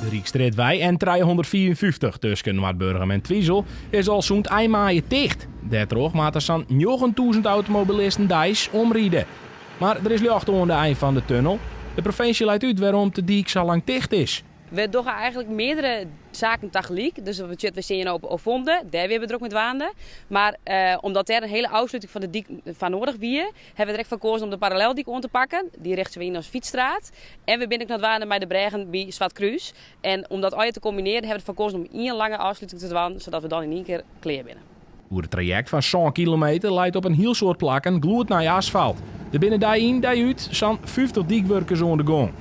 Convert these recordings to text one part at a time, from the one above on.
De Ryksstrjitwei N 355 tusken Noardburgum en Twizel is al sûnt ein maaie ticht. Dêrtroch moatte sa'n 9000 automobilisten deis omride. Mar der is ljocht oan de ein fan de tunnel. De provinsje leit út wêrom't de dyk sa lang ticht is. We dogge eigentlik meardere saken tagelyk. Dus dat betsjut, we stean op Ovonde, dêr binne we drok mei dwaande. Mar omdat dêr in hiele ôfsluting fan de dyk foar noadich wie, hawwe we der ek foar keazen om de paralleldyk oan te pakken. Dy rjochtsje we yn as fytsstraat. En we binne ek noch dwaande mei de brêgen by Swartkrús. En om dat allegear te kombinearjen hawwe we derfoar keazen om ien lange ôfsluting te dwaan, sadat we dan yn ien kear klear binne. Oer it trajekt fan 7 kilometer leit op in hiel soad plakken gloednij asfalt. Der binne dei yn, dei út sa'n 50 dykwurkers oan de gong.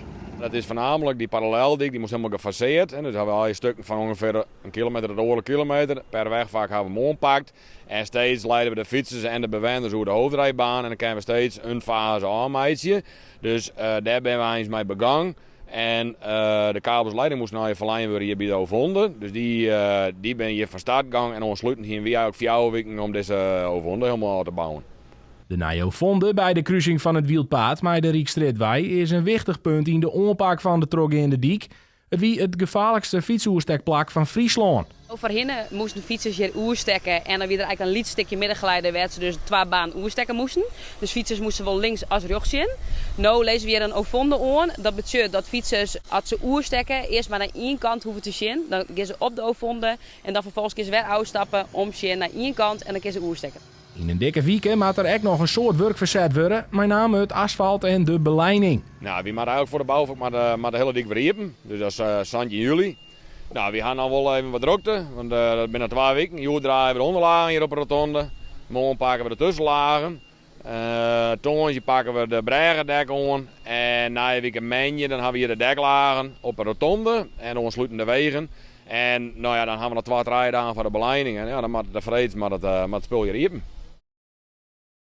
Dat is foarnaamlik dy paralleldyk, dy moast hielendal gefaseerd. Dus hawwe we allegear stukken fan ûngefear in kilometer tot oardel kilometer per wegvak hawwe we 'm oanpakt. En steeds leide we de fytsers en de bewenners oer de hoofdrijbaan en dan kinne we steeds in faze ôfmeitsje. Dus dêr binne we eins mei begong. En de kabels leiding moast no ferlein wurde hjir by de Ovonde. Dus dy binne hjir fan start gong en oanslutend hiene wy eigentlik 4 wiken om dizze Ovonde hielendal ôf te bouwen. De nije Ovonde by de krusing fan it Wyldpaad mei de Ryksstrjitwei is in wichtich punt yn de oanpak fan de trochgeande dyk. It wie it gefaarlikste fytsoerstekplak fan Fryslân. Foarhinne moasten fytsers hjir oerstekke en dan wie der eigentlik in lyts stikje middengeleider wêr't se dus twa banen oerstekke moasten. Dus fytsers moasten sawol links as rjochts sjen. No lizze we hjir in ovonde oan. Dat betsjut dat fytsers as se oerstekke earst mar nei ien kant hoege te sjen. Dan gean se op de ovonde en dan ferfolgens kinne se wer ôfstappe, omsjen nei ien kant en dan kinne se oerstekke. Yn in dikke wike moat der ek noch in soad wurk ferset wurde, mei name it asfalt en de belijning. Nou, wy moatte eigentlik foar de boufak moat de hiele dyk wer iepen, dus dat is 17 july. Nou, wy ha noch wol even wat drokte, want dat binne noch 2 wiken. Hjoed draaie we de ûnderlagen hjir op de rotonde, moarn pakke we de tuskenlagen. Tongersdei pakke we de brêgedek oan en nije wike moandei dan ha we hjir de deklagen op de rotonde en de oanslutende wegen. En nou ja, dan ha we noch 2, 3 dagen foar de belijning en ja, dan moat de freeds moat it spul hjir iepen.